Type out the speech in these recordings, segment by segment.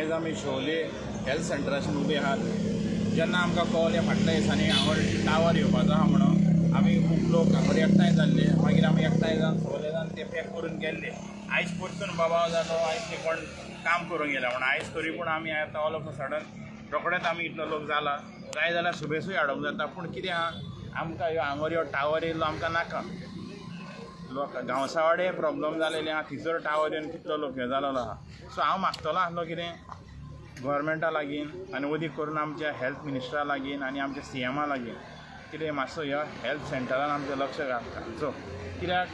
आयज आमी शिवोले हेल्थ सेंटराचेर उबे आहात. जेन्ना आमकां कळ्ळें फाटल्या दिसांनी हांगा टावर येवपाचो आहा म्हणून आमी खूब लोक हांगा एकठांय जाल्ले. मागीर आमी एकठांय जावन सगळे जावन ते पॅक करून गेल्ले. आयज परतून बाबा जालो, आयज ते कोण काम करूंक गेले म्हण आयज तरी पूण आमी आतां ऑल ऑफ अ सडन रोखडेच आमी इतलो लोक जाला. जाय जाल्यार सुबेसूय हाडूंक जाता, पूण कितें आहा आमकां ह्यो हांगर ह्यो टावर येयल्लो आमकां नाका. लोक गांवसावाडे प्रॉब्लम जालेले आहा, थंयसर टावर येवन कितलो लोक हें जालेलो आहा. सो हांव मागतलो आसलो कितें गव्हर्मेंटा लागीं आनी अदीक करून आमच्या हेल्थ मिनिस्टरा लागीं आनी आमच्या सी एमा लागीं कितें मातसो ह्या हेल्थ सेंटरान आमचें लक्ष घालचो. कित्याक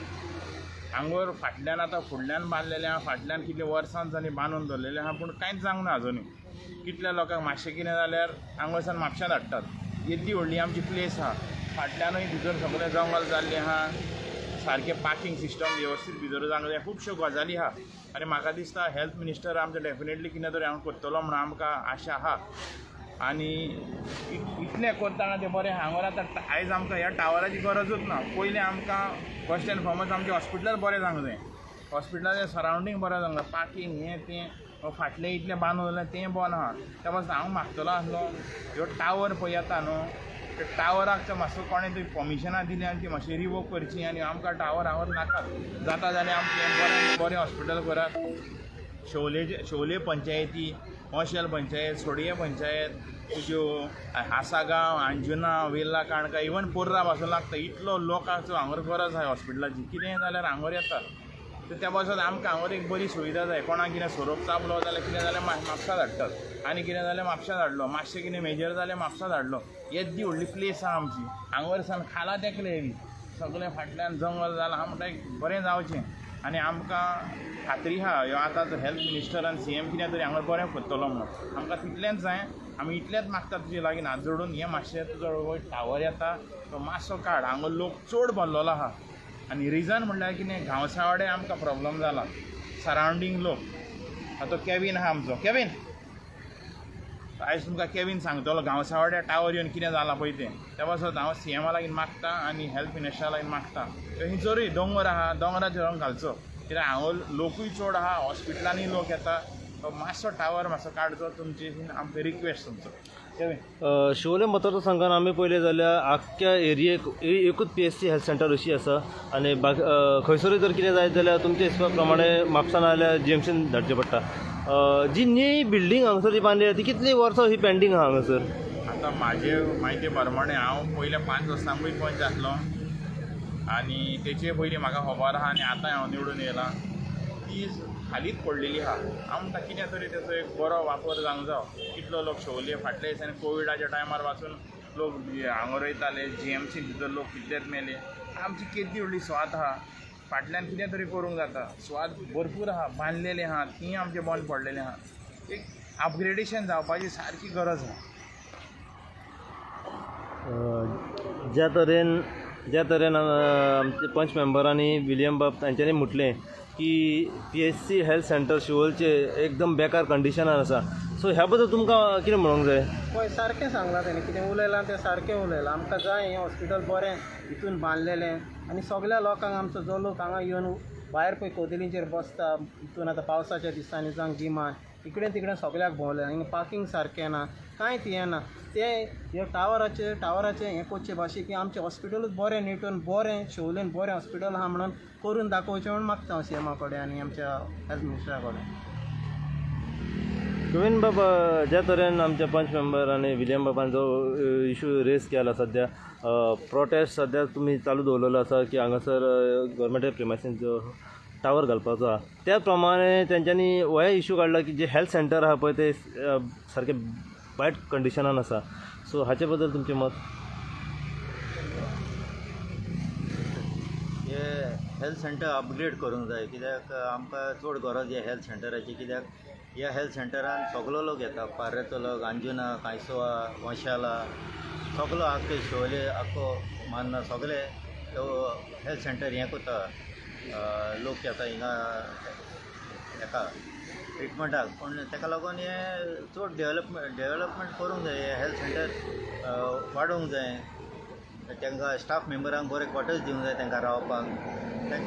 हांगर फाटल्यान आतां फुडल्यान बांदलेलें आहा, फाटल्यान कितलीं वर्सां जालीं बांदून दवरलेलें आहा, पूण कांयच जावंक ना अजुनूय. कितल्या लोकांक मातशें कितें जाल्यार हांगासान म्हापश्यां धाडटात. येद्दी व्हडली आमची प्लेस आहा, फाटल्यानूय भितर सगळें जंगल जाल्लें आहा, सारकें पार्कींग सिस्टम वेवस्थीत भितर जावंक जाय. खुबश्यो गजाली आहा आनी म्हाका दिसता हेल्थ मिनिस्टर आमचो डेफिनेटली कितें तरी हांगा करतलो म्हणून आमकां आशा आहा. आनी इतलें करता तें बरें. हांगा आतां आयज आमकां ह्या टावराची गरजूच ना. पयलीं आमकां फर्स्ट एंड फॉरमोस्ट आमचें हॉस्पिटल बरें जावंक जाय, हॉस्पिटलाचें सरावंडींग बरें जावंक जाय, पार्कींग हें तें फाटलें इतलें बांदून जाल्यार तें बरें आहा. त्या पासून हांव मागतलो आसलो ह्यो टावर पळय येता न्हू, त्या टावराक मातसो कोणें तरी पर्मिशनां दिली आनी ती मातशी रिवोक करची आनी आमकां टावर हांगा नाकात. जाता जाल्यार आमचें बरें बरें हॉस्पिटल करात. शिवोले पंचायती, मशेल पंचायत, सोडये पंचायत, तुज्यो आसागांव, अंजुना, वेर्ला, काणका, इवन पोर्रा पासून लागता. इतलो लोकांचो हांगर गरज आहा हॉस्पिटलाची. कितेंय जाल्यार हांगर येता. तर त्या पासत आमकां हांगर एक बरी सुविधा जाय. कोणाक कितें सोरोप चाबलो जाल्यार कितें जाल्यार म्हापसा धाडटात, आनी कितें जाल्यार म्हापशा धाडलो, मातशें कितें मेजर जाल्यार म्हापसा धाडलो. येद्दी व्हडली प्लेस आहा आमची, हांगर सान खाला तेंकले बी सगळें फाटल्यान जंगल जालां. हांव म्हणटा एक बरें जावचें आनी आमकां खात्री आहा ह्यो आतां हेल्थ मिनिस्टर आनी सी एम कितें तरी हांगा बरें करतलो म्हणून. आमकां तितलेंच जाय. आमी इतलेंच मागता तुजे लागीं हात जोडून, हें मातशें तुजो टावर येता तो मातसो काड. हांगा लोक चड भरलेलो आहा आनी रिजन म्हणल्यार कितें गांवसावाडे आमकां प्रॉब्लम जाला, सरावंडींग लोक. आतां केवीन आहा आमचो, केवीन आयज तुमकां केवीन सांगतलो गांवसावाड्या टावर येवन कितें जालां पळय तें. त्या पासत हांव सी एमा लागीं मागता आनी हेल्थ मिनिस्टरा लागीं मागता खंयसरूय दोंगर आहा दोंगराचेर रंग घालचो, कित्याक हांगा लोकूय चड आहा, हॉस्पिटलांनी लोक येता. तो मातसो टावर मातसो काडचो, तुमची आमकां रिक्वेस्ट तुमचो. शिवोले मतदारसंघान आमी पळयलें जाल्यार आख्ख्या एरियेक एकूच PHC health centre अशी आसा आनी बाकी खंयसरूय जर कितें जायत जाल्यार तुमच्या हिसपा प्रमाणे म्हापसा नाजाल्यार GMC धाडचें पडटा. जी न्यू बिल्डींग हांगासर जी बांदली ती कितलीं वर्सां ही पेंडींग आहा हांगासर? आतां म्हाजे म्हायती प्रमाणे हांव पयल्या 5 वर्सांकूय पंच आसलो आनी तेचे पयलीं म्हाका खबर आहा आनी आतांय हांव निवडून येयलां. ती खालीच पडलेली आहा. हांव म्हणटा कितें तरी तेचो एक बरो वापर जावंक जावो. कितलो लोक शिवोले फाटल्या दिसांनी कोविडाच्या टायमार पासून लोक हांगा वयताले, GMC भितर लोक कितलेच मेले. आमची केदी व्हडली सुवात आहा, फाटल्यान कितें तरी करूंक जाता. सुवात भरपूर आहा, बांदलेली आहा, तीय आमचें बंद पडलेलें आहा. एक अपग्रेडेशन जावपाची सारकी गरज आहा. ज्या तरेन आमचे पंच मेंबरांनी विलियम बाब तांच्यांनी म्हटलें की PHC health centre शिवोलचे एकदम बेकार कंडिशनान आसा, सो ह्या बद्दल तुमकां कितें म्हणूंक जाय? पळय सारकें सांगलां तेणें, कितें उलयलां तें सारकें उलयलां. आमकां जाय हें हॉस्पिटल बरें हितून बांदलेलें आनी सगल्या लोकांक आमचो जो लोक हांगा येवन भायर पळय कोदलींचेर बसता हितून आतां पावसाच्या दिसांनी जावं गिमान इकडे तिकडे सगल्याक भोंवले, हिंगा पार्कींग सारकें ना, कांयच हें ना. तें हे टावराचें हें करचे भाशेन की आमचें हॉस्पिटलूच बरें निटून बरें शिवोलेन बरें हॉस्पिटल आहा म्हणून करून दाखोवचें म्हूण मागता हांव सी एमा कडेन आनी आमच्या हेल्थ मिनिस्टरा कडेन. गोविंद बाब, ज्या तरेन आमच्या पंच मेंबर आनी विलियम बाबान जो इशू रेज केला सद्या प्रोटेस्ट सद्या तुमी चालू दवरलेलो आसा की हांगासर गव्हर्मेंटा प्रिमायसीन जो टावर घालपाचो आहा त्या प्रमाणे तेंच्यांनी होय इशू काडला की जे हेल्थ सेंटर आहा पळय ते सारकें वायट कंडिशनान आसा, सो हाचे बद्दल तुमचें मत? हे हेल्थ सेंटर अपग्रेड करूंक जाय, कित्याक आमकां चड गरज ह्या हेल्थ सेंटराची. कित्याक ह्या हेल्थ सेंटरान सगलो लोक येता, पार्रेचो लोक, अंजुना, कांयसोवा, वंशाला, सगलो आख्खे शिवोले आख्खो मान्ना सगळे हेल्थ सेंटर हें करता, लोक येता हिंगा हेका ट्रिटमेंटाक. पूण तेका लागून हें चड डेवलपमेंट करूंक जाय, हें हेल्थ सेंटर वाडोवंक जाय, तांकां स्टाफ मेंबरांक बरे क्वॉर्टर्स दिवंक जाय तांकां रावपाक.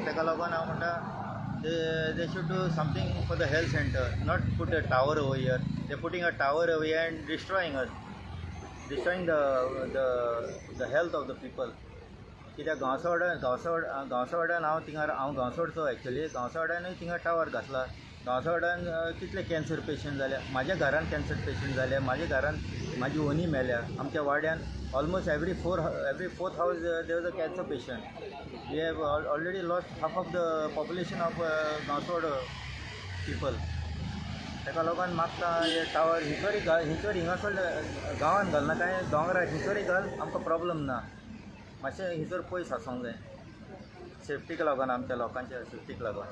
तेका लागून हांव म्हणटा They should do something for the health centre, not put a tower over here. They putting a tower over here and destroying us, destroying the health of the people. कित्याक गांवसवाड्यान गांवसवाड गांवसवाड्यान हांव थिंगा, हांव गांवसवाडचो एक्चुली. गांवसवाड्यानूय थिंगा टावर घातला. गांवसवाड्यान कितले cancer patient जाल्या. म्हाज्या घरान कॅन्सर पेशंट जाले. म्हाज्या घरान म्हाजी व्हनी मेल्या. आमच्या वाड्यान almost every fourth house there was a cancer patient. We have already lost half of the population of Gaonswado people. ताका लागून मागता, हे टावर हिंसरी घाल, हिंसर हिंगासर गांवान घालना काय दोंगरार हिंसरी घाल, आमकां प्रॉब्लम ना. मातशें हिंसर पयस आसूंक जाय, सेफ्टीक लागून, आमच्या लोकांच्या सेफ्टीक लागून.